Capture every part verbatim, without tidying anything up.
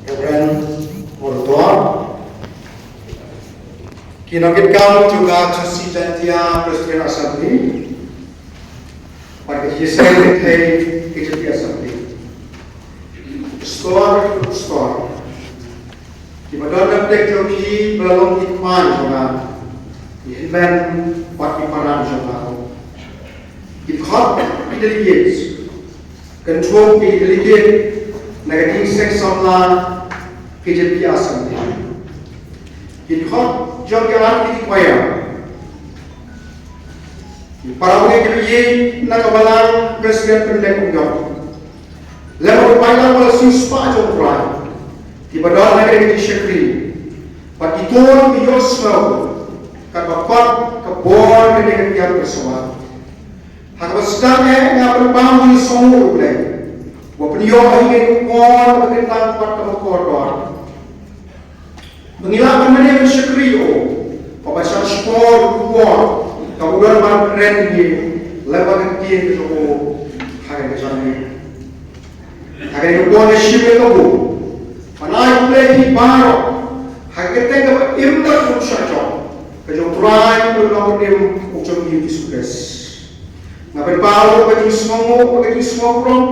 Reverend Murtor, ki nongkitkam jong ka Khasi Jaintia Presbyterian Assembly, bad ki Secretary K J P Assembly, Pastor, Pastor, kiba don na pdeng jong ki ba la long ki kmie jong nga, ki hynmen bad ki para jong nga, ki khot ki delegates, kynthup ki delegate na ka Jingseng Samla K J P Assembly, ki khot jong ki artylli ki choir, ki para bangeit kiba ïeit na ka Balang Presbyterian Pyndengumiong, lem bad ki paidlang ba la siew spah jong U Trai, kiba don ha kane ka jingshakri, bad kito kiba ïohsngew katba kot ka bor kane ka tiar ka sawar. Ha kaba sdang eh nga pynpaw ïa u Blei ba u pynïoh ïa ngi ka bor kaba kyntang bad kaba kordor, ba ngin lah ban mane ban shakri ïa u, ba ban shah shkor ïa u bor kaba u don ban kren ïa ngi lyngba ka ktien ka jong u ha kane ka janmiet. Ha kane ka por nga shim ïa ka burom ban ai khublei ïa phi baroh ha ka kyrteng kaba im bad kaba shah jong, ka jong U Trai bad U Nongpynim u jong ngi Jisu Khrist. Nga pynpaw ka jingsngewnguh bad ka jingsngewburom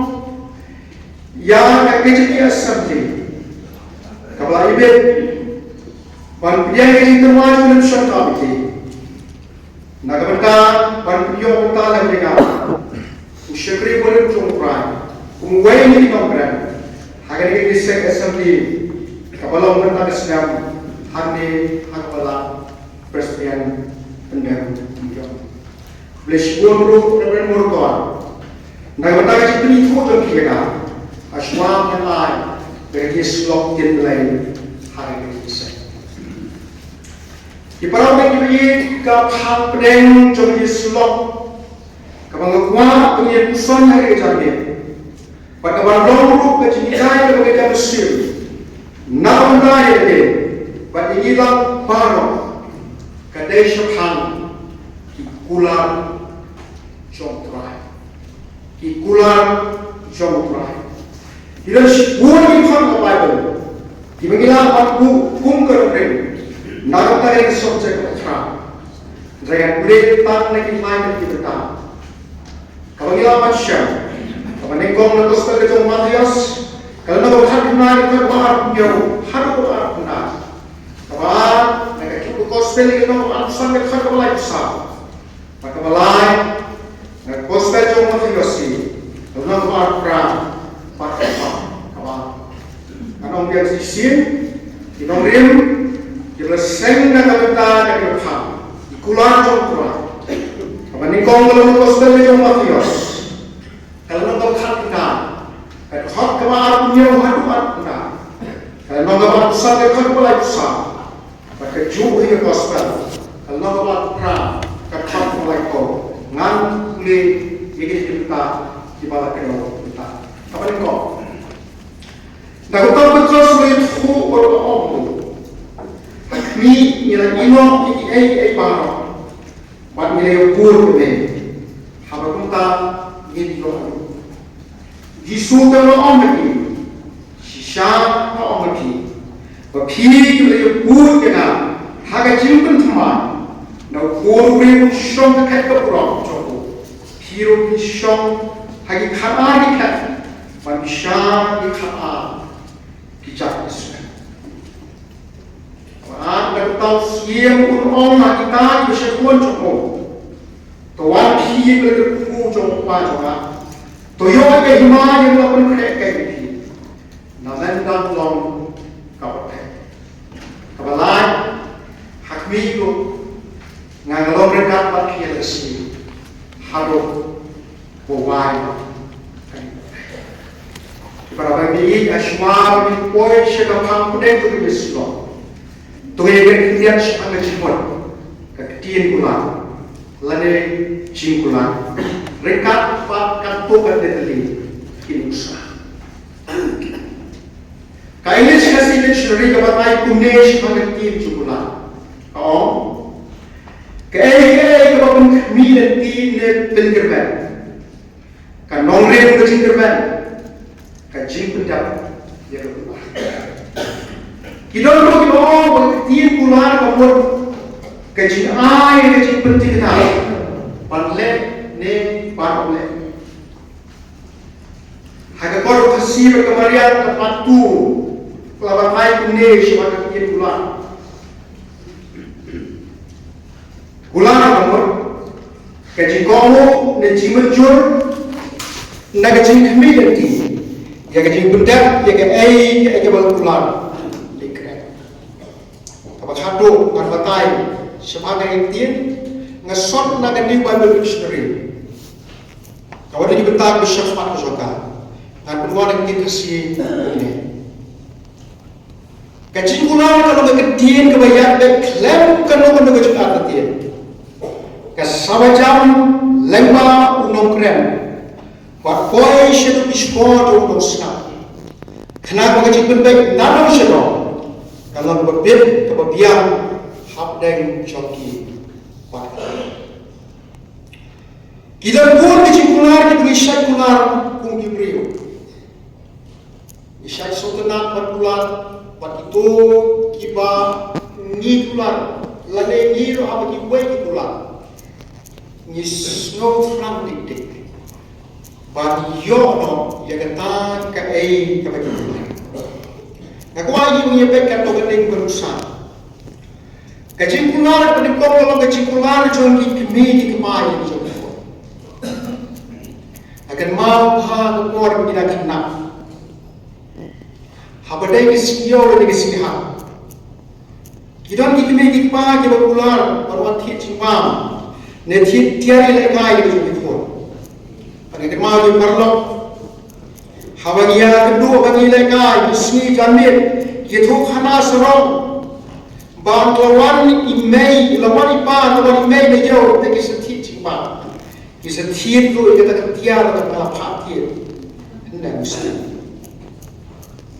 ïa ka K J P Assembly kaba la ibit ban pdiang ïa ka jingtyrwa jong u Nongshun Committee na ka bynta ban pynïoh bynta lem ïa nga, u shakri barim jong U Trai, kum uwei na ki nongkren ha kane ka District Assembly kaba long mynta ka snem, hangne ha ka Balang Presbyterian Pyndengumiong. Khublei shibun ruh Reverend Murtor na ka bynta ka jingpynithuh jong phi ïa nga ha shuwa ban ai da ka jingïasyllok ktien Blei ha kane ka jingïaseng. Ki para bangeit kiba ïeit, ka phang pdeng jong ka jingïasyllok kaba nga kwah ba ngin ïa puson ha kane ka janmiet, bad kaba long ruh ka jinghikai kaba nga ïa mynsiem na ka bynta ïa lade bad ïa ngi lang baroh, ka dei shaphang ki kular jong U Trai. Ki kular jong U Trai. Ki don shibun ki dkhot ha ka Baibl kiba ngi lah ban buh kum ka nongrim na ka bynta ka subject kaba khraw. Hynrei ngan pule tang na ki lai na ki bynta kaba ngi lah ban shem, kaba nyngkong na ka Gospel ka jong u Mathaios, ka lynnong kaba khatkhyndai, ka dkhot kaba arphew hynñiew haduh kaba arphew khyndai. Kaba ar na ka Gospel ka lynnong kaba arphew san, ka dkhot kaba laiphew saw. Bad kaba lai na ka Gospel jong u Mathaios, ka lynnong kaba arphew phra bad kaba, kaba ngan ong biang shisien, ki nongrim kiba la seng na ka bynta kane ka phang, ki kular jong U Trai. Kaba nyngkong ka long ka Gospel ka jong u Mathaios, ka lynnong kaba khatkhyndai, ka dkhot kaba arphew hynñiew haduh arphew khyndai. Ka lynnong kaba arphew san, ka dkhot kaba laiphew saw. Bad kajuh hi ka Gospel ka lynnong kaba arphew phra, ka dkhot kaba laiphew. Ngan pule ïa kine ki bynta kiba la kdew mynta. Kaba nyngkong, da u Trai Petros u la ïathuh bad u la ong, ha khmih, ngi la ïehnoh ïa kiei kiei baroh bad ngi la ïabud ïa me, haba kumta ngin ïoh haduh. U Jisu te u la ong ha ki, shisha nga ong ha phi, ba phi kiba la ïabud ïa nga ha ka jingpynthymmai na u kur u briew uba shong ha ka khet ka burom jong u, phi ruh phin shong ha ki khatar ki khet ban bishar ïa ki khatar ki jait ki snem. Bad da kata u Syiem un ong ha kita kiba shakhun jong u, to wan phi ïa ka lyndet kyrkhu jong u Kpa jong nga, to ïoh ïa ka hima ba nga la pynkhreh ïa phi. Namar dang long kaba pher. Kaba lai, ha khmih ruh nga ngan long ryngkat bad phi ïa la ka sngi haduh ba wai. Ki para bangeit, ha shuwa ba ngin poi sha ka phang pdeng jong ka jingïasyllok, to ngin ïa khyndiat shaphang ka jingmut, ka ktien kular lane jingkular, ryngkat bad katto katne tylli ki nuksa. Ka English Classic Dictionary ka batai kumne shaphang ka ktien jingkular. Ka ong, kaei kaei kaba pynkhmih lynti ne pynkyrmen, ka nongrim ka jingkyrmen, ka jingpyndep ïa ka kular. Ki don ruh kiba ong ba ka ktien kular ka mut ka jingai, ka jingpynthikna ban leh ne ban ym leh. Ha ka kot Khasi bad ka Mariang ka part two ka la batai kumne shaphang ka ktien kular. Kular ka mut ka jingkohnguh ne jingmynjur na ka jingkhmih lynti ïa ka jingpyndep ïa kaei kaei kaba la kular. Kaba khatduh ngan batai shaphang ka ktien, nga sot na ka New Bible Dictionary. Ka wan na ki bynta ba shyrkhei ka jong ka. Ngan pynwan na ka ktien Khasi kumne. Ka jingkular ka long ka ktien kaba ïaid beit khlem kano kano ka jingartatien. Ka sawa jam lyngba u nongkrem bad poi sha ki shkor jong u nongsngap. Khnang ba ka jingpynbeit na nong sha nong ka long kaba bit kaba biang hapdeng jong ki. Ki don bun ki jingkular kiba ngi shait kular kum ki briew. Ngi shait sngewtynnat ban kular bad kito kiba ngi kular lane ngi ruh haba kiwei ki kular. Ngi sngewthrang dik dik ban ïoh noh ïa kata kaei kaba ngi kular. Nga kwah ïa ngi ïa peit katto katne ka nuksa. Ka jingkular kaba nyngkong ka long ka jingkular jong ki kmie ki kpa ïa ki jong ki. Nga kynmaw ha ka por ba ngi dang khynnah, haba dei ka sngi ïew lane ka sngi hap, ki don ki kmie ki kpa kiba kular ban wan thied jingbam ne thied tiar ïalehkai ïa ki jong ki khun. Nga kynmaw ïa ki paralok, haba ngi ïakynduh ba ngi lehkai, ki sngi janmiet, ki ïathuhkhana sarong ba la wan i mei, la wan i pa, la wan i mei na ïew, te ki sa thied jingbam. Ki sa thied ruh ïa kata ka tiar kaba la phah thied. Hynda u snem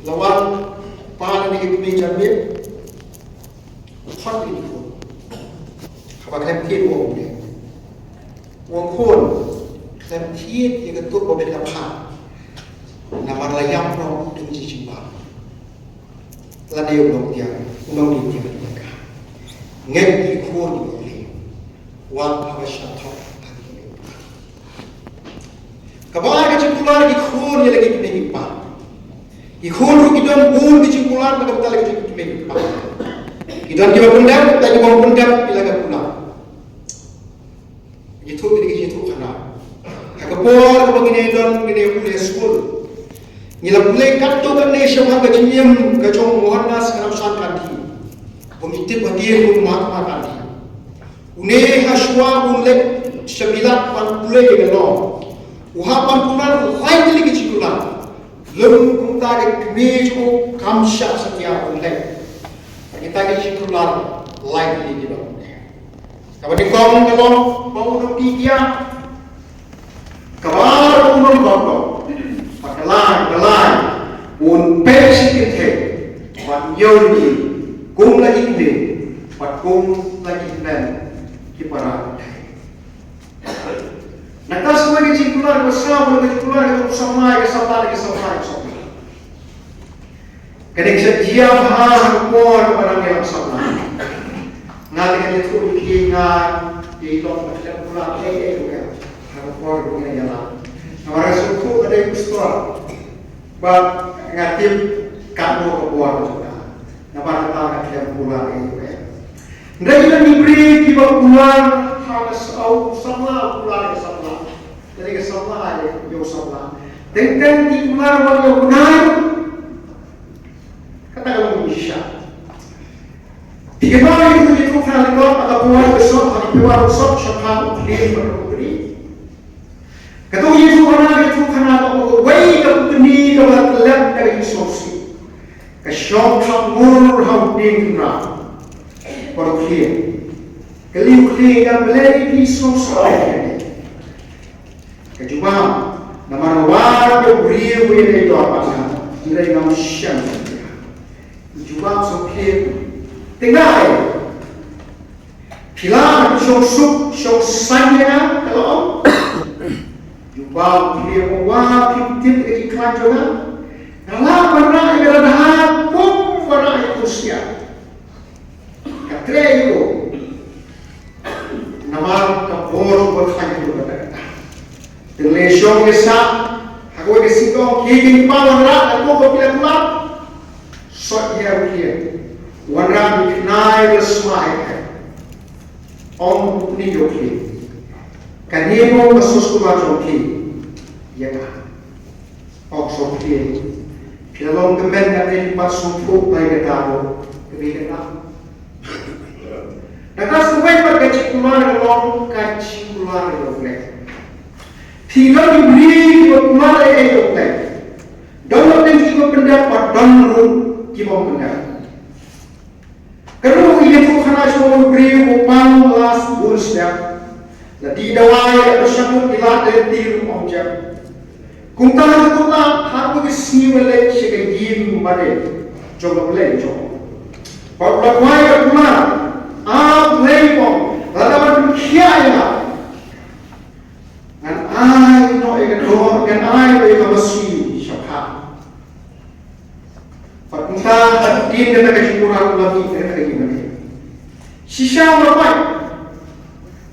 la wan pa lane ka kmie janmiet, u khot ïa u khun. Haba khlem thied u ong kumne, u ong khun, khlem thied ïa kato ba phi la phah, namar la ïap noh u ding jingbam. Lane u nongtiar, u nongtiar ïa ka. Ngeit ïa i khun ïa u ong, wat haba sha thok ha ki. Kaba ar ka jingkular ki khun ïa la ki kmie ki kpa. Ki khun ruh ki don bun ki jingkular na ka bynta la ki kmie ki kpa. Ki don kiba pyndep, ki don kiba pyndep ïa la ka kular. Ngi thuh, ngi thuh khana. Ha ka por kaba ngi don ngi pule skul, ngi la pule katto katne shaphang ka jingim ka jong u Mohandas Karamchand Gandhi, ba ngi tip hadien kum u Mahatma Gandhi. Une ha shuwa un leit sha Bilat ban pule ïa ka law, u hap ban kular lai tylli ki jingkular. Lym kumta ka kmie jong u kam shah satia un leit. Kita ki jingkular lai tylli ki long. Kaba nyngkong ka long ba un ym die diah. Kaba ar un ym bam noh. Bad ka lai, ka lai, un peit sha ki kynthei ban ïoh ïa ki kum la ki kmie bad kum la ki hynmen ki para kynthei. Nangta sa kawei ka jingkular kaba saw, ka jingkular kaba samla, ka samla, ka samla, ka samla. Kane ka jia bha ha ka por kaba dang ïalam samla. Nga te ngan ïathuh ïa phi, nga te long ba khlem kular ei ei ruh ha ka por kaba ngi ïalam. Namar nga sngewthuh ba dei u pastor bad nga tip katno ka por ka jong ka. Namar kata nga khlem kular ei ei ruh. Hynrei ki don ki briew kiba kular ha ka saw, u samla u kular ha ka samla. Lane ka samla ïa u samla. Teng teng ki kular wan ïa u bnai. Kata ka long shisha. Phi kynmaw ïa u, ïa u khana lyngkot ha ka por ba sot, ha ka por ba sot shaphang u khlieh bad u khlieh. Kato ka ïathuhkhana, ka ïathuhkhana ka ong ba kawei ka putni kaba la klet na ka jingsngewsih ka shong thap ngur ha u dieng kynrad bad u khlieh. Ka la ong u khlieh, ïa balei phi sngewsih ïa kane? Ka jubab, namar nga wad ïa u briew ba ïadei dor bad nga, hynrei ngam shem ïa u. Ka jubab sha u khlieh, te nga ai. Phi lah ban shong suk shong saiñ ïa nga, ka la ong. Jubab u khlieh, wat phim tip ïa ka jingkhlaiñ jong nga. Ka lah ban rah ïa ka radha kum ka rah ïa u sniang. Ka treh ïa u. Namar ka bor ba khlaiñ ïa u kata kata. Te lei shong ïa sah ha kawei ka singkong, ki ki pa wanrah ka ko ka pila pula. Sot ïa u khie. Wanrah ki khnai ba sma ïa ka. Ong u khie ïa u khie. Kane mo ka sos kumba jong ki. Ïa ka. Ong sngewthuh. Phi la long kmen kata, phi pat sngewthuh ba ïa kata ruh ka dei kata. Da ka sngewthuh pat ka jingkular ka long ka jingkular ka long leh. Phi don ki briew kiba kular ïa ka long leh. Don ki briew kiba pyndep bad don ruh kiba ym pyndep. Ka ruh ïa ka khana sha u briew u pang la bun step. La dih dawai, la pyrshang lut ïa lade, dih ruh ym jam. Kumta ha kumta ha kawei ka sngi u leit sha ka ïing ba dei jong ka Blei jong u. Bad u la kwai ka kular, A Blei ko, lada phi pynkhiah ïa nga, ngan ai noh ïa ka dor, ngan ai noh ïa ka masi sha pha. Bad kumta hadien kata ka jingkular u la mih na kata ka ïing mane. Shisha u la pait.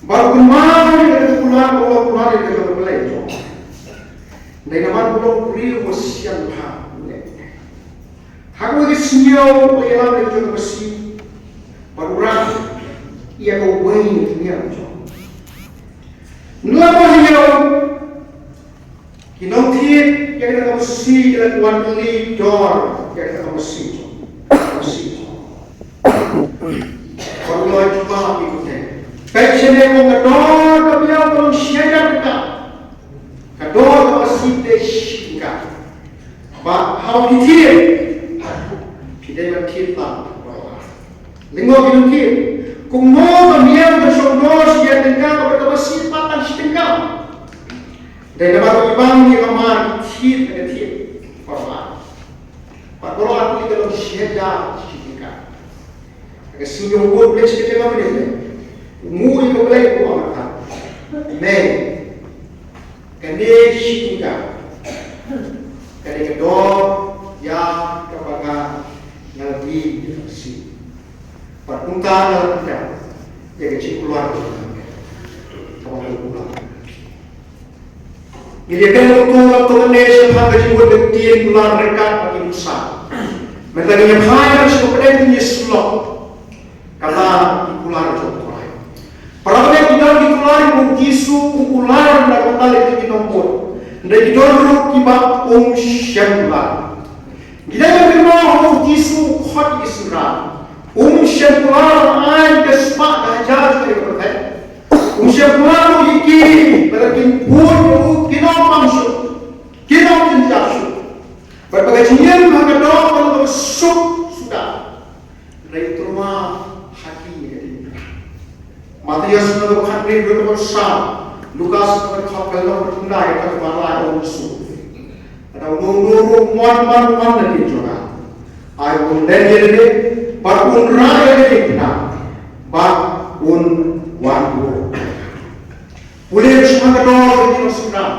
Bad kumba ïa kata ka kular u la kular ïa kata ka Blei jong u. Dei namar u long u briew uba sian bha. Ha kawei ka sngi u la ïalam ïa ka jong ka masi. Bad u rah ïa kawei na ki niam jong u. Ngi la ïohi ïa u. Ki nongthied ïa kata ka masi ki la wan kylli dor ïa kata ka masi. Ka masi. Ban ïoh jubab ïa kata. Peit shane, ka dor ka biang ka long shi hajar tyngka. Ka dor ka masi te shi tyngka. Ba haba phi thied, phi dei ban thied tang. Lyngngoh ki nongthied. Kumno ka biang ka shong dor shi hajar tyngka, kaba ka masi pat tang shi tyngka. Dei namar ba ki bang ïa ka mar ki thied, ka thied. Baroh ar. Bad baroh ar tylli ka long shi hajar shi tyngka. Ka sngi jong u Blei shi ka jong ka Blei. U mut ïa ka Blei, u ong kata. Mei. Kane shi tyngka. Kane ka dor ïa kaba nga la dih ïa ka masi. Bad kumta nga la pyndep ïa ka jingkular kaba nga la kular. Ngi ïa kren kumto, kumto kane shaphang ka jingmut ka ktien kular ryngkat bad ki nuksa. Mynta ngin ïa phai sha ka pdeng ka jingïasyllok. Kata ki kular jong u Trai. Para bangeit, ki don ki kular kiba u Jisu u kular na ka bynta ki nongmut. Hynrei ki don ruh kiba um shym kular. Ngi dei ban kynmaw ha u Jisu u khot ïa ki synran. Um shym kular ban ai ka spah ka hajar jong ka pyrthei. Um shym kular ruh ïa ki ba kin bud ïa u, kin ym pang shuh, kin ym jynjar shuh. Bad ba ka jingim ha ka doh ka long kaba suk suda. Hynrei u tyrwa ha ki ïa ka diengphna. Mathaios lynnong kaba khathynriew dkhot kaba saw, Lukas lynnong kaba khatkhyndai dkhot kaba lai, ong u Jisu. Lada uno uno ruh u mon ban wan na liang jong nga, ai un len ïa lade, bad un rah ïa ka diengphna, bad un wan buh. Pule shaphang ka dor ka jong u Trai.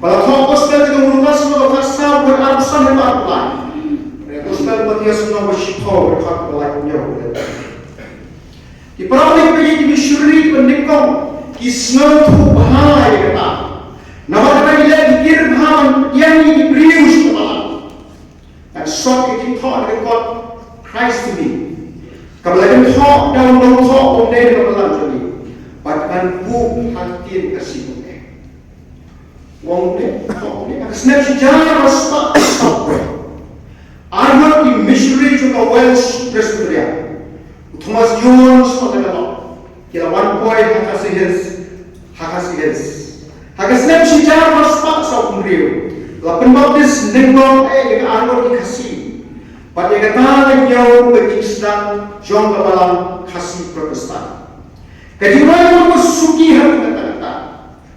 Ba la thoh gospel jong u Lukas lynnong kaba khatsaw dkhot arphew san haduh arphew lai. Gospel Mathaios lynnong kaba shiphew dkhot kaba laiphew hynñiew. Ki para bangeit, ki missionary kiba nyngkong ki sngewthuh bha ïa kata. Namar kata ki leh ki kyrpad ban pdiang ïa ki briew sha ka balang. Ngan sot ïa ka jingthoh na ka kot Christ to Me. Kaba la kynthoh da u nongthoh ba ym dei na ka balang jong ngi. Bad ngan buh ha ka ktien Khasi kumne. Ong ne, ong ne, ha ka snem shi hajar phra spah saw phew. Arngut ki missionary jong ka Welsh Presbyterian, u Thomas Jones bad ka lok, ki la wan poi ha Khasi Hills, ha Khasi Hills. Ha ka snem shi hajar phra spah saw phew hynriew, la pynbaptis nyngkong eh ïa ka arngut ki Khasi. Bad ïa kata la ñiew ka jingsdang jong ka balang Khasi Protestant. Ka jingrwai ka long kaba suki ha kata kata.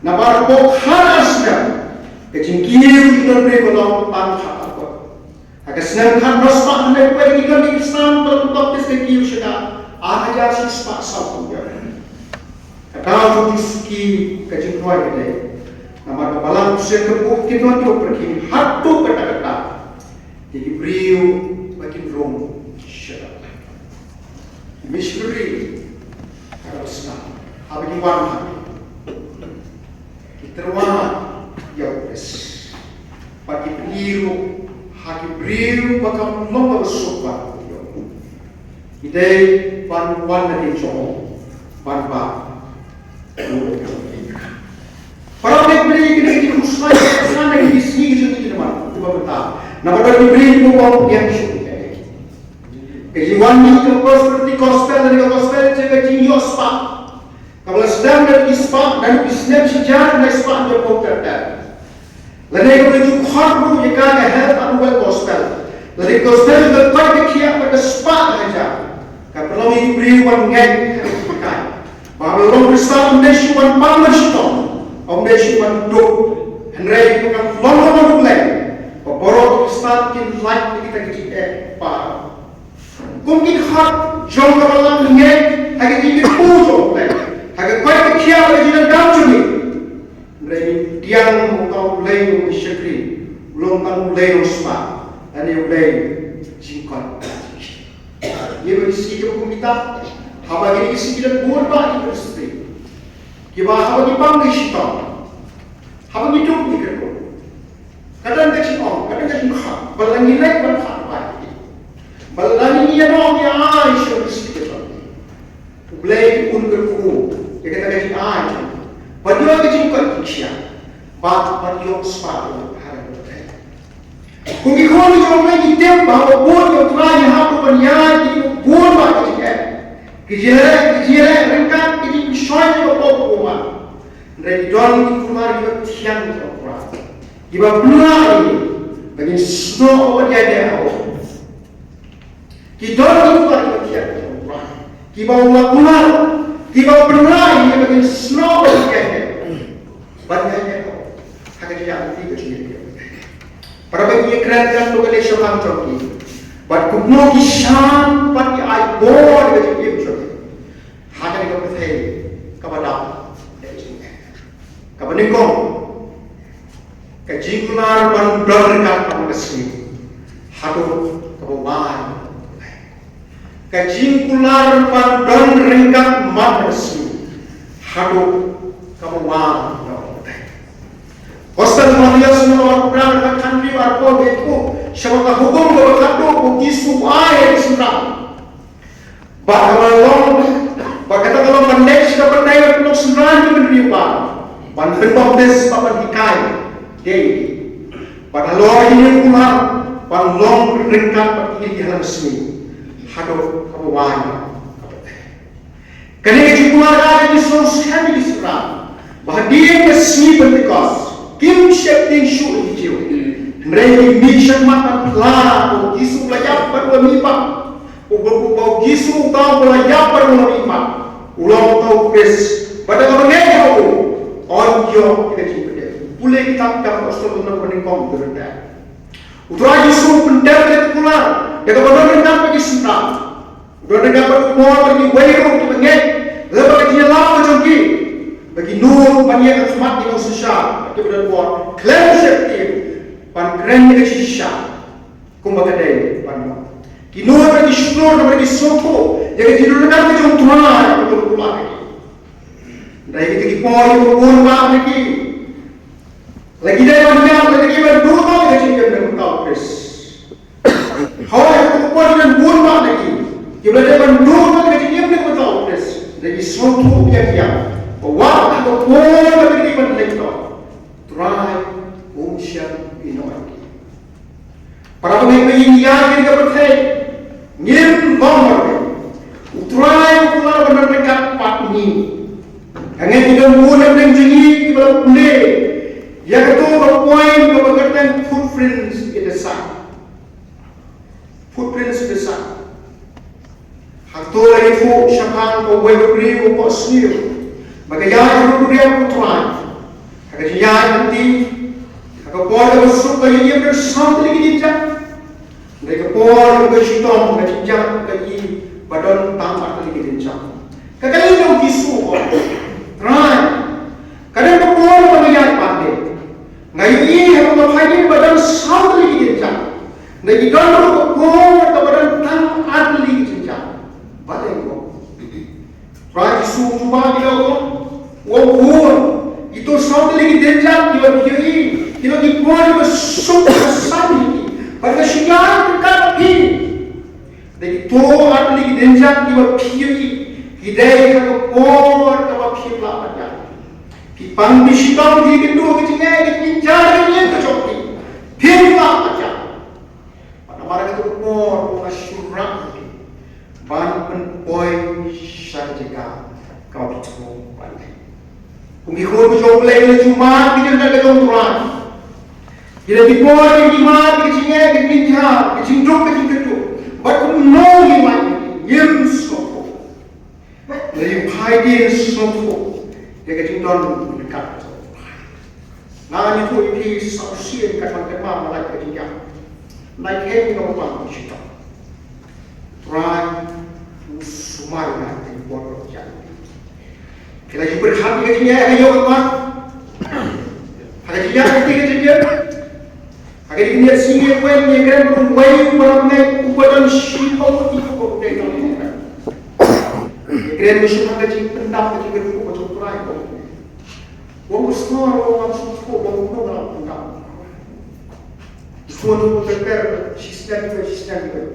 Namar hapoh khatar snem, ka jingkiew ki don briew ka long tang khatar kot. Ha ka snem khatphra spah khyndai phew wei ki don ki Khristan ba la pynbaptis, ka kiew sha ka ar hajar shi spah saw phew. Ka daw jong ka jingsuki ka jingrwai ka dei namar ka balang Khristan ka buh ki don ki pyrkhing haduh katta katta. Ki briew ba kin rung sha ki missionary, ka la sdang, haba ki wan ha ki tyrwa ïa u Khrist, bad ki briew, ha ki briew ba kam long ba suk ba ïa u. Ki dei ban wan na ki jong, ban ba Para bangeit, kine ki khusnam, khusnam na ki sngi ki jong ngi namar, kumba mynta. Namar ba ki briew ki bym ïeng shuh. Ka jingwan ngi ka prosperity gospel, ka gospel jong ka jingïoh spah. Kaba la sdang da ki spah, da ki snem shi hajar, da ki spah jong u ter ter. Lane ka ju khot ruh ïa ka, ka health and wealth gospel. Lane gospel ka koit ka khiah bad ka spah ka hajar. Ka pynlong ïa ki briew ban ngeit ha ka jinghikai. Ba haba long Khristan ym dei shuh ban pang ban shitom, ym dei shuh ban duk. Hynrei ka long ha U Blei. Ba baroh Khristan kin lait ïa kita ki jingeh ba kum ki dkhot jong ka balang ngeit ha ka jingkyrkhu jong U Blei, ha ka koit ka khiah bad ka jingdon jong ngi. Hynrei ngin pdiang ba uta U Blei u shakri, u long tang U Blei u spah, lane U Blei jingkoit. Ïa ba ki sngi kiba kum kita, haba kine ki sngi ki don bun bah ki industry, kiba haba ki pang ki shitom, haba ngi duk ngi kyrkhu. Ka don ka jingong, ka don ka jingkhang, ba la ngi leit ban khang bai. Ba la ngi ïa nong ïa ai sha U Blei, U Blei un kyrkhu ïa kata ka jingai jong ngi. Ban ïoh ka jingkoit jingkhiah, bad ban ïoh spah ha ka pyrthei. Kum ki khun jong U Blei ngi tip ba U bun U Trai u hap ban ïaid bun bha ki jingeh, ki jingeh, ki jingeh ryngkat ki jingshoi jong ka pop ka pop. Hynrei ki don ki kular kiba thiang jong U Trai, kiba pynlong ïa ngi ba ngin snoh bad ïaineh ha u. Ki don ki kular kiba thiang jong U Trai, kiba u la kular, kiba pynlong ïa ngi ba ngin snoh bad ïaineh, bad ïaineh ha u. Ha ka jingïaid lynti ka jingïaid lynti. Para bangeit, ngi kren katto katne shaphang jong ki, bad kumno ki shan bad ki ai bor ïa ka jingim jong ki ha kane ka pyrthei kaba dap da ka jingeh. Kaba nyngkong, ka jingkular ban don ryngkat man ka sngi haduh kaba wan. Ka jingkular ban don ryngkat man ka sngi haduh kaba wan. Gospel Mathaios lynnong arphew phra, dkhot khathynriew, arphew, bad arphew saw, sha ka hukum kaba khatduh ba U Jisu u ai ha ki synran. Bad kaba long, bad kata ka long ban leit sha ka pyrthei bad pynlong synran ki briew ban, ban pynbaptis bad ban hikai ïa ki. Bad halor kine ki kular ban long ryngkat bad kine ki ha la ka sngi haduh kaba wan. Kane ka jingkular ka dei ka jingsngewskhem ïa ki synran ba hadien ka sngi Pentekost kim sheptieng shuh ïa ki Jiw. Hynrei ki mih shakhmat ban phla ba U Jisu u la ïap bad u la mihpat. Uba, uba U Jisu uta uba la ïap bad u la mihpat u long uta U Khrist. Bad da kaba ngeit ha u, yn ïoh ïa ka jingpynim. Pule kitab Kam Apostol lynnong ba nyngkong, dkhot khatwei. U Trai Jisu u pyntip ïa ka kular da kaba don ryngkat bad ki synran. U don ryngkat bad u Paul bad kiwei ruh kiba ngeit lyngba ka jingïalap ka jong ki, ba kin nud ban ïeng ha khmat ki nongsynshar kiba don bor khlem sheptieng, ban kren ïa ka jingshisha kumba ka dei ban long. Ki nud bad ki shlur bad ki sngewthuh ïa ka jingdon ryngkat ka jong U Trai, ka jong U Trai. Hynrei kita ki por kiba bun bha na ki, la ki dei ban ïap, la ki dei ban duh noh ïa ka jingim na ka bynta U Khrist. Hooid, ha ka por ki don bun bha na ki kiba la dei ban duh noh ïa ka jingim na ka bynta U Khrist. Hynrei ki sngewthuh biang biang ba wat ha ka por kaba ki dei ban leit noh, U Trai um shym ïehnoh ïa ki. Para bangeit, ba ngin ïaid ha kane ka pyrthei ngim long marwei. U Trai u kular ban don ryngkat bad ngi. Nga ngeit ki don bun na pdeng jong ngi kiba la pule ïa kato ka point kaba kyrteng footprints in the sand. Footprints in the sand. Hato la ïathuh shaphang kawei ka briew uba sniew ba ka ïaid ha ka duriaw U Trai, ha ka jingïaid lynti, ha ka por kaba suk ka ïa im don saw tylli ki jingjia? Hynrei ka por kaba shitom ka jingjia ka ïa ba don tang ar tylli ki jingjia. Ka kylli na U Jisu, Trai, ka don ka por kaba nga ïaid pat ne? Nga ïohi ha kaba phai ba don saw tylli ki jingjia. Lei ki don ruh ka por kaba don tang ar tylli ki jingjia. Balei ko? Trai Jisu u jubab ïa ki, u ong, kito saw tylli ki jingjia kiba phi ïohi, kito ki por kiba suk ka saiñ ïa ki, bad ka shynrang ka kat ïa phi. Lei kito ar tylli ki jingjia kiba phi ïohi, ki dei ha ka por kaba phim lah ban ïaid. Phi pang phi shitom, phi kynduh ha ka jingeh, ka jingjynjar, ka jingim ka jong phi, phim lah ban ïaid. Bad namar kata ka por, nga shynrang ïa phi ban pynpoi sha ka jaka kaba phi thmu ban leit. Kum ki khun ka jong U Blei, ngi la ju mad ïa ka jingmad ka jong U Trai. Ki la ki por ki mad, ki jingeh, ki jingjar, ki jingduk, ki jingkyrduh. Bad kumno ngim lait, ngim sngewthuh. Ngi phai dien sngewthuh ïa ka jingdon ryngkat. Nga ïathuh ïa phi sa shisien, katba kynmaw ma lait ka jingïap, nai kheiñ ïa ka bam shitom. Trai u sumar ïa ka jingpyrkhat. Phi la ju pyrkhat ïa ka jingïap ha ïoh ka mat, ha ka jingïap ka jingïap. Ha ka dei ka niat sngi ïa wen ïa kren ruh wei u ba lam ngai u ba don shi ong u ba dei tang ïa kren. Ïa kren ba shu ha ka jingpyndap ka jingkyrkhu ka jong u Trai ko. Wang u snor wang u snor wang u nong lam pyndap. Snor u ter ter shi snem ïa shi snem ïa.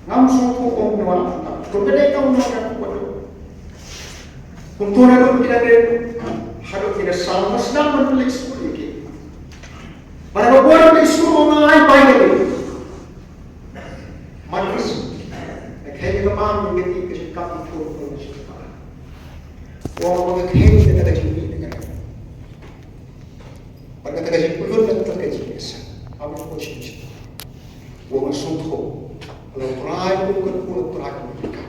Ngam snor ko wang u nong lam pyndap. Ko ka dei tang u nong lam pyndap. Kumto na dum ki la kren. Haduh ki la saw ka snem ban pynleit skul ïa ki. Para ka bor ka isu ma ai bai ka ni. Man ka su. Ka khei ka man ka ti ka jingkap i pur ko na shi ka. Wa ka khei ka ta ka jingmi ka. Ba ka ta ka jingpulun ka ta ka jingmi sa. Amu ko shi shi. Wa ma sum tho. La trai ko ka ko trai ko ka.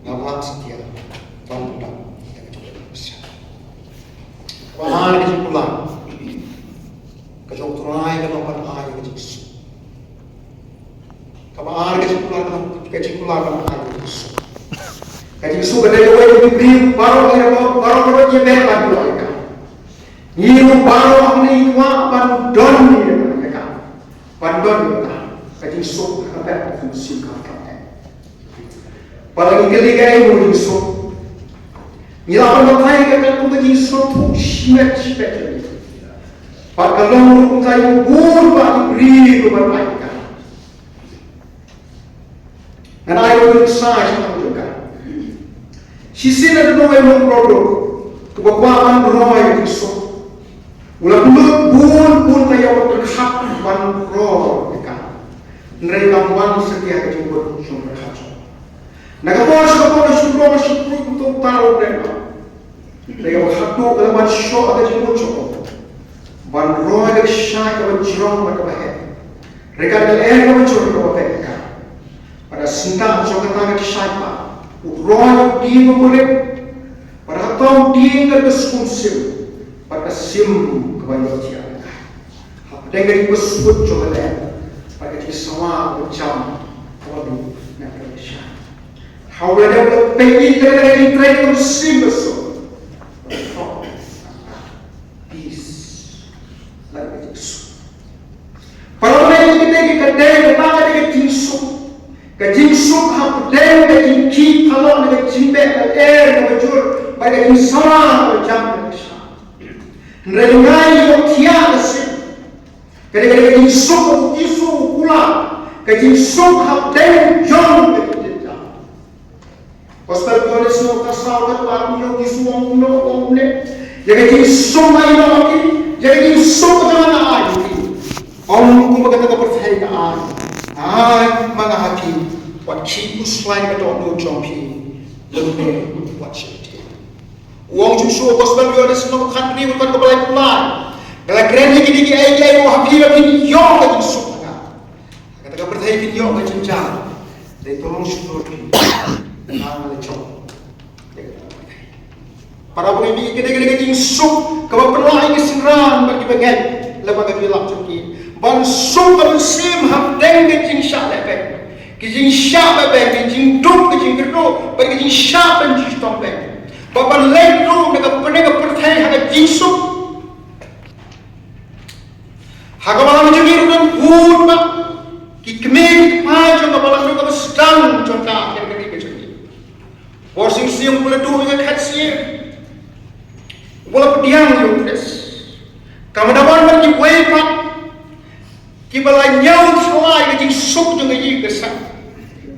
Nga ba setia. Ban ban. Wa ma ka jingpulun. Ka jong u Trai ka long ban ai ka jingsuk. Kaba ar ka jingkular ka long ka jingkular ban ai ka jingsuk. Ka jingsuk ka dei kawei ka jingpynim baroh ïa baroh baroh ïa baroh ban ai ka. Ngi ruh baroh ngi kwah ban don ïa ka. Ban don ïa ka. Ka jingsuk ka dei ka jingsuk ka. Ba la ngi kylli kaei ka jingsuk. Ngi la ban batai ka katu ka jingsuk tu shimet shimet. Ba ka long ruh ka jingkylli ba ngi bri ruh ban ai ka. Ngan ai ruh sa shi tang ka. Shisien na nong ai nong produk. Uba kwah ban roi ka jingsuk. U la pynlut bun bun ka ïa u pyrkhat ban roi ka. Hynrei kam wan satia ka jingpyrkhat jong u pyrkhat jong u. Na ka por sha ka por shu roi shu pynlut u tong taro u rem. Hynrei ka ba khatduh ka la ban shoh ka jingmut jong u ban roi ka kshaid ka ba jrong bad ka ba heh. Hynrei ka la er ka ba jrong ka ba heh ka. Bad ha syndah jong kata ka kshaid pat u roi u dieng u burim. Bad ha tong dieng ka ba skun sim. Bad ka sim ka ba ïohthiah. Hapdeng ka jingpyrsut jong ka leh bad ka jingsawa ka ba jam ka ba duk na ka kshaid. Haba u la dep u la peit ïa ka jingtrei ka ba sim ka suk. Peace. Lait ka jingsuk. Paralok, ïa kata ka dei, kata ka dei ka jingsuk. Ka jingsuk hapdeng ka jingkit halor ka jingbeh ka er ka bajur bad ka jingsawa ka jam ka sha. Hynrei nga ïohthiah ka suk. Ka dei ka dei ka jingsuk u Jisu u kular. Ka jingsuk hapdeng jong ka jingjynjar. Gospel Johannes lynnong ka saw ka dkhot arphew, Jisu u ong kumno, u ong kumne. Ïa ka jingsuk nga ai noh ha phi, ïa ka jingsuk ka jong nga ai ha phi. Ym kumba kata ka pyrthei ka ai. Ai ma nga ha phi, wat khih khuslai ka dohnud jong phi. Lymne wat sheptieng. U ong jong u Gospel Johannes lynnong khathynriew ka dkhot kaba laiphew lai. Nga la kren ïa kine kiei kiei ha phi ba phin ïoh ka jingsuk ha nga. Kata ka pyrthei phin ïoh ka jingjia. Dei to long shuh ïa phi. Nga la jop. Para bangeit, kane ka dei ka jingsuk kaba pynlong ïa ki synran bad ki bangeit. Lem bad ka jingïalap jong ki ban suk ka mynsiem hapdeng ka jingshah lehbeiñ. Ka jingshah lehbeiñ, ka jingduk, ka jingkyrduh bad ka jingshah ban jingshitom beiñ. Ba ban leit ruh na ka pyrthei, ka pyrthei ha ka jingsuk. Ha ka balang jong ngi ruh don bun bah. Bor Sing Sing u la duh ïa ka khat sien, u la pdiang ïa u Khrist. Ka mut namar ba kiwei pat kiba la ñiew thlai ka jingsuk jong ka ïing ka sem,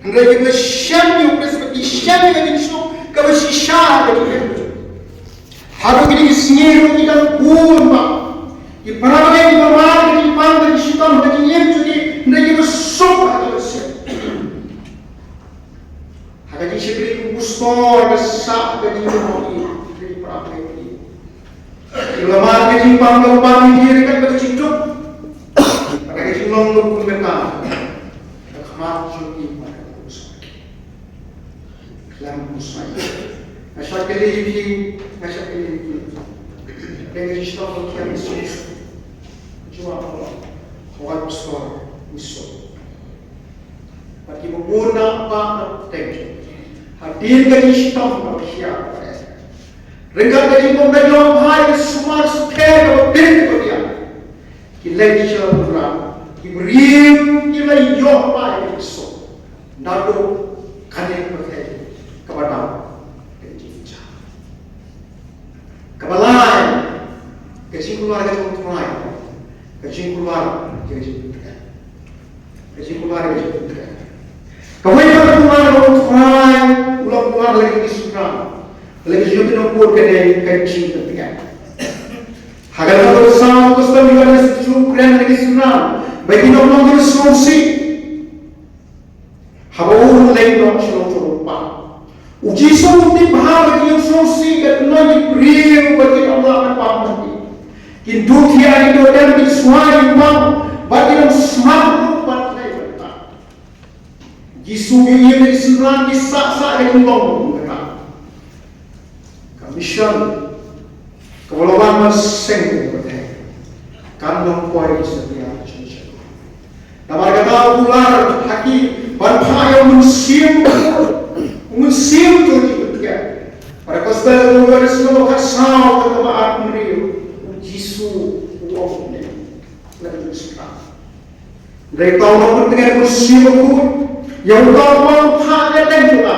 hynrei kiba la shem ïa u Khrist, ba ki shem ïa ka jingsuk kaba shisha ka jingim. Haduh kine ki sngi ruh ki dang bun bha ki para bangeit kiba mad ka jingpang, ka jingshitom, ka jingim jong ki, hynrei kiba suk ha ka mynsiem. Ha ka jingshakri u pastor, ka sah ka jingim jong ki, ki para bangeit ki. Ki la mad ka jingpang, ka pang ki, ka jingduk, ka jinglong ka kumta. Ka khmat jong ki, ka Khlem u Trai. Nga shah kylli ïa phi, nga shah kylli ïa phi. Dang ka jingshitom ba khia mynsiem. Jua ba hoi pastor, mynsiem. Bad kiba bun na ba na teng. Hadien ka jingshitom ba khia ba. Ryngkat ka jingbym dei long bha, ka sumar sukher kaba bit kaba biang. Ki leit sha u Trai, ki briew ki la ïoh bai ki suk. Naduh kane ka pyrthei kaba dang ka jingja. Kaba lai, ka jingkular ka jong u Trai, ka jingkular ka jingkular. Ka jingkular ka jingkular. Kawei ka kular ka jong u Trai, u la kular lada ki synran, lada ki jingkular ka dei ka jingkular. Ha ka lynnong ba saw ka Gospel u Ïoannis u kren ïa ki synran ba kin ym long ki sngewsih. Haba u leit noh sha u Kpa, u Jisu u tip bha ba ki ïohsngew sngewsih, katno ki briew ba kin ym lah ban pang ïa u. Kin duh thiah, kin duh dem, kin shuwa ïa u pang, ba kin ym smat ruh ban leit ban pang. Jisu u ïohi ïa ki synran ki sah sah ka jinglong kata. Ka mission kaba la wan ban seng ka pyrthei kan long poi ki satia jong u. Namar kata u kular ha ki ban phah ïa u Mynsiem, u Mynsiem jong ki pyrthei. Bad ka Gospel ka Ïoannis lynnong ba khatsaw, ka kaba arphew hynriew, u Jisu u ong kumne. Lada u Mynsiem Bakhuid. Hynrei uta uba pyntngen u Mynsiem Bakhuid, ïa uta uba phah ïa ka lynti jong nga,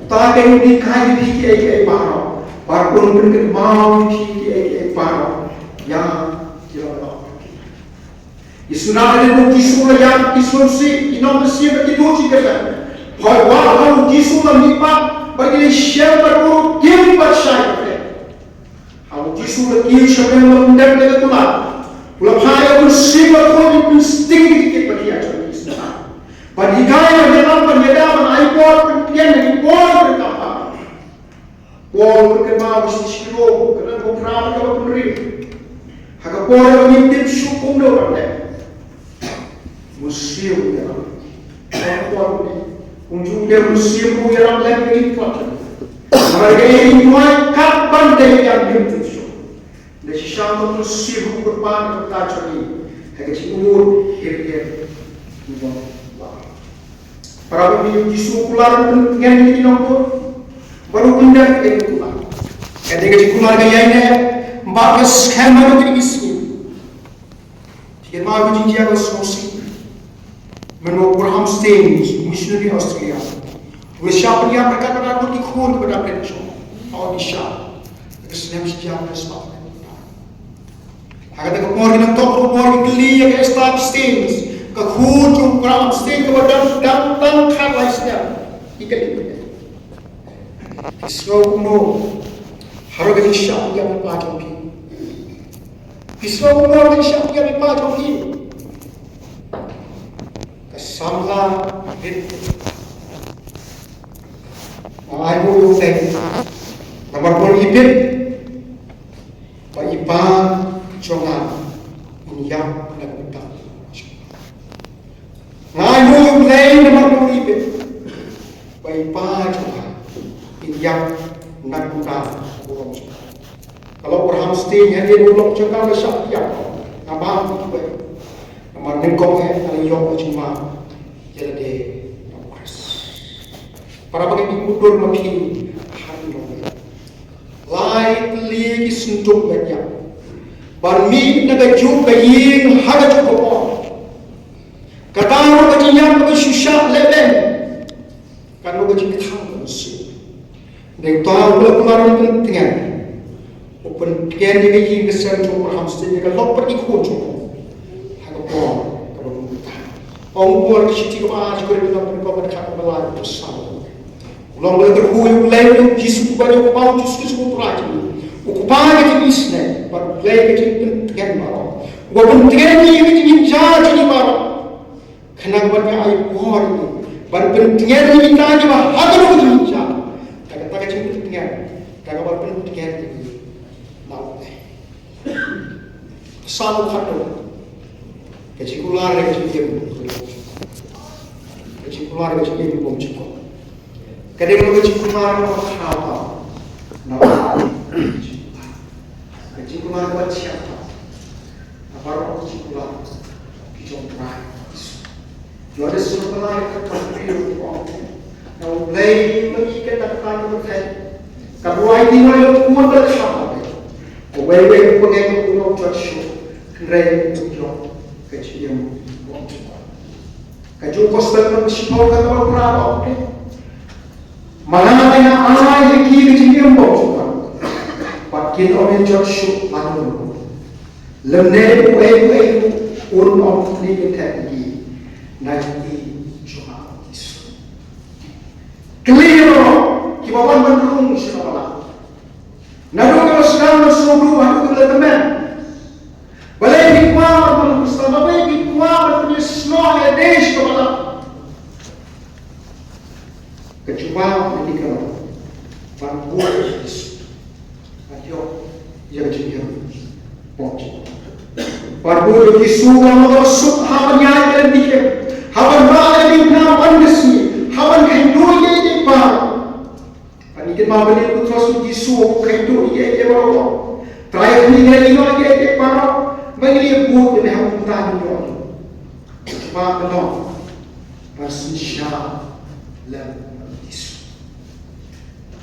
uta te un hikai ïa phi kiei kiei baroh, bad un pynkynmaw ïa phi kiei kiei baroh ïa ki la long. Ki synran hadien ba u Jisu u la ïap, ki sngewsih, ki nongmynsiem bad ki duh jingkyrmen. Hooid, wat la u Jisu u la mihpat, bad ki la shem bad u ruh, kim pat shai kyrteng. Haba u Jisu u la kiew sha bneng, u la pyndep ïa ka kular, u la phah ïa u Mynsiem Bakhuid ban pynsting ïa ki kit ba khia jong ki synran, ban hikai, ban ïalam, ban ïada, ban ai por, ban pynïeng ïa ki por ban kyrpad. Paul u kynmaw ba shisha Rom, ka lynnong ba phra, ka ba hynriew. Ha ka por ba ngim tip shuh kumno ban leh, Mynsiem u ïalam. Kum ju u Mynsiem u ïalam lem ïa ki tlot. Namar kaei, ki duwai kat ban dei ïa ki, ngim tip shuh. Da shisha u Mynsiem u kyrpad ïa ka jong ngi ha ka jingmut hir hir. Para bangeit, u Jisu u kular ban pyntngen ïa ki nongbud bad u pyndep ïa ki kular. Ka dei ka jingkular ka ïaineh bad ka skhem ha kine ki sngi. Phi kynmaw ïa ka jingjia ka sngewsih mynba u Graham Staines, u missionary Australia, u la shah pynïap ryngkat bad arngut ki khun kiba dang rit shuh ha Odisha, ha ka snem shi hajar khyndai spah. Ha kata ka por ki nongthoh khubor ki kylli ïa ka Esther Staines, ka khun jong u Graham Staines kaba dang, dang tang khatlai snem. Ki kylli, phi sngew kumno halor ka jingshah pynïap i pa jong phi? Phi sngew kumno halor ka jingshah pynïap i pa jong phi? Ka samla bit. Nga ainguh ïa U Blei namar ba i bit ba i pa jong nga in ïap na ka bynta. Nga ainguh ïa U Blei namar ba i bit ba i pa jong nga in ïap na ka bynta. Ka long Abraham Sting, hadien u long jong ka la shah ïap. Nga bam ïa kiwei. Namar nyngkong eh nga la ïoh ka jingma ïa lade na U Khrist. Para bangeit, ngi mutdur ma phi ha ka long. Lai tylli ki synduk bad ïap ban mih na kajuh ka ïing ha kajuh ka por. Kata ruh ka jingïap kaba shu shah lehbeiñ. Kan long ka jingkthang ka mynsiem. Te uta u la kular ban pyntngen. U pyntngen ïa ka ïing ka sem jong u Abraham, shisien ïa ka lok bad ki khun jong u. Ha ka por kaba mynta. Ong u ha ka shithi kaba ar, shi Korinth lynnong kaba khatwei, kaba lai, kaba saw. U long ba la kyrkhu ïa U Blei, ïa U Jisu uba dei U Kpa, U Jisu Khrist U Trai jong ngi. U Kpa ka jingisynei bad U Blei ka jingpyntngen baroh. Uba pyntngen ïa ka jingim jong ngi baroh. Khnang ba ngi ai por ïa ngi ban pyntngen ïa kita kiba ha kano ka jingjia. Da kata ka jingpyntngen, da kaba pyntngen ïa ngi na U Blei. Sa u khatduh. Ka jingkular ka jingim. Ka jingkular ka jingim bymjukut. Ka dei ka jingkular kaba khraw. Na ka jingkular kaba chiar. Baroh ki jingkular ki jong U Trai Jisu. Ïoannis sura ba lai ka dei ka ong, na U Blei u la ïeit ïa kita kiba pyrthei, ka rwai ïa u Khun ba la kham. Kawei kawei uba ngeit ha u um jot shuh, hynrei un ïoh ka jingim. Ka jong u Gospel ka shiphew ka dei kaba phra, ka ong, ma nga nga ai ha ki ka jingim bymjukut, bad kin ym ïa jot shuh lano lano. Lymne uei uei ruh un ym pynïeng ïa ki na ki jong u Jisu. Kylli ïa baroh kiba wan ban rung sha ka balang. Naduh kaba sdang ban sngewbha haduh kaba la tymmen. Balei phi kwah ban long Khristan? Balei phi kwah ban pynïasnoh ïa lade sha ka balang? Ka jubab na ki ka long ban bud ïa u Jisu. Ban ïoh ïa ka jingim bymjukut. Ban bud ïa u Jisu ka long kaba suk ha ban ïaid ïa lade, ha ban rah ïa lade na wan ka sngi, ha ban kynduh ïa lade baroh. Ba ngi kynmaw ba u Trai Jisu u kynduh ïa kiei kiei baroh. Trai, ngi ïa ïoh ïa kiei kiei baroh ba ngi ïa bud ïa me ha u kumta ngi ïoh. Ba ka long ba synshar lem Jisu.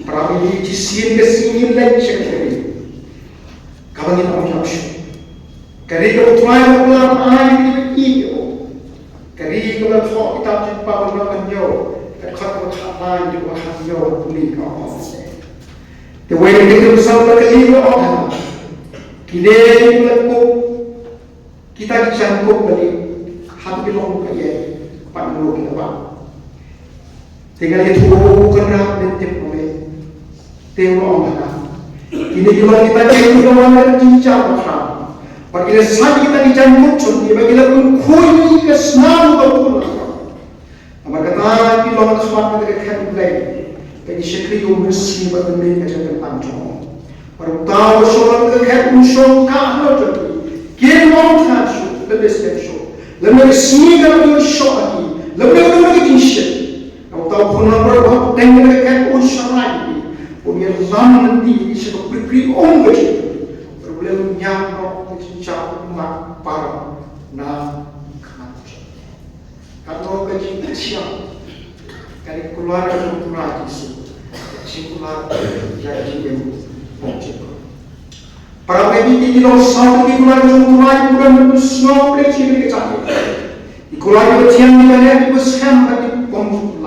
Para bangeit, shisien ka sngi ngin leit sha ka ri kaba ngin ym ïoh shuh. Ka ri kaba U Trai u la ai ïa kiba ïeit ïa u. Ka ri kaba la thoh kitab Jingpynpaw lynnong khathynñiew, ka dkhot kaba khatlai haduh kaba khathynñiew, ka pule, ka ong: Te wei na ki kynsan la kylli, la ong ha nga, kine ki la kup, kita ki jaiñkup balei, hato ki long ba ïeit pat ne ki la bam? Te nga la ïathuh, ko Kynrad, me tip ma me. Te u la ong ha nga, kine ki long kita kiba wan na ka jingjia bakhraw, bad ki la sait ïa kita ki jaiñkup jong ki, bad ki la pynkhuid ïa ka snam ka bun. Namar kata ki long ha khmat kata ka khet U Blei, bad ki shakri ïa U Mynsiem bad U Mynsiem ka jingpynban jong u. Bad uta uba shong ha kata ka khet un shong kah halor jong ki. Kin ym thngan shuh lymne slem shuh, lymne ka sngi kan ym ïoh shuh ha ki, lymne uno uno ka jingshit. Namar uta u khun langbrot uba hap teng ha kata ka khet un sharai ïa ki, un ïalam lynti ïa ki sha ka prikri um ka jong U Blei, un ñiam noh ka jingjia, un mad baroh na ka khmat jong U Blei. Katno ka jingthiang ka dei ka kular ka jong U Trai Jisu, ka jingkular ïa ka jingim bymjukut. Para bangeit, ki long saw tylli ki kular ka jong U Trai, ki kular ban pynsngew U Blei sha kane ka jingim. Ki kular kiba thiang, kiba neh, kiba skhem bad kiba bymjukut.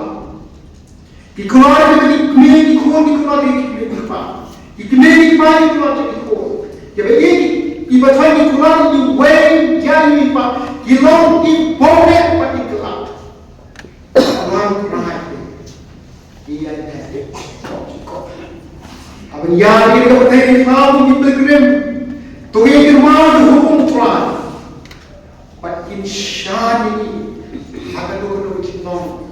Ki kular ïa ki kmie ki khun, ki kular ïa ki kmie ki kpa. Ki kmie ki kpa ki kular ïa ki khun. Kiba ïeit kiba thiang ki kular ïa kiwei ïa ki kpa. Ki long ki bym neh bad ki kylla. Kular ïa ki kpa. Ïa ki kpa. Haba ïa ki kpa, ki kpa ki pilgrim. To ïa ki kpa ki hukum Trai. Bad kin shad ïa ngi ha kano kano ka jinglong.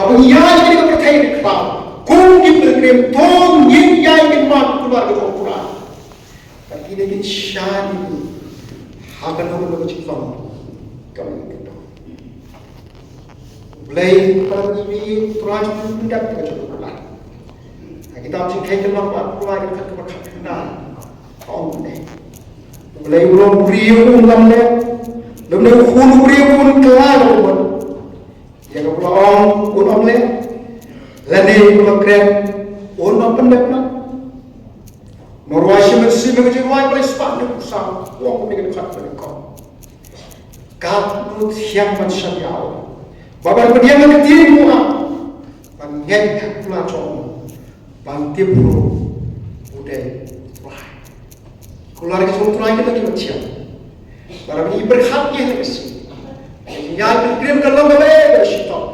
Haba ngi ïaid ha kane ka pyrthei bakhraw kum ki pilgrim, to ngin ïaid ïa ka kular ka jong U Trai. Bad kine kin shad ïa ngi ha kano kano ka jinglong kaba ngin don. U Blei, para bangeit, U Trai jong ngi u pyndep ïa ka jong U Blei. Ha kitab Jingkheiñ ka lynnong ba arphew lai, ka dkhot kaba khatkhyndai, ka ong kumne: U Blei u long briew un ym leh, lymne u khun u briew un kylla da kaba mut. Ïa kaba u la ong un ym leh, lane kaba u la kren un ym pyndep noh. Namar u Isaiah, mynsiem ka jingrwai ba lai spah hynñiew phew saw, u ong kumne, ka dkhot kaba nyngkong: Katno thiang ban shaniah ba ban pdiang ïa ka ktien jong u, ban Ngeit ha ka kular jong u ban tip ruh u dei u Trai. Kular ka jong u Trai ka dei kaba thiang. Ba haba ngi pyrkhat ïa ka sngi, ka jingïaid pilgrim ka long kaba eh kaba shitom.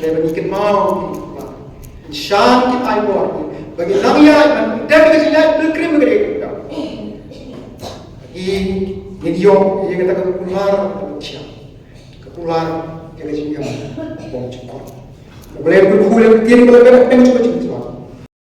Dei ba ngi kynmaw ïa ki kular, ngi shan ki ai bor, ba ngi nang ïaid ban dem ka jingïaid pilgrim ka dei kaba. Ngi, ngi ïoh ïa kata ka kular kaba thiang. Ka kular ïa ka jingim bymjukut. U Blei u kyrkhu ïa ka ktien ba la beh hapdeng jong ka jingim.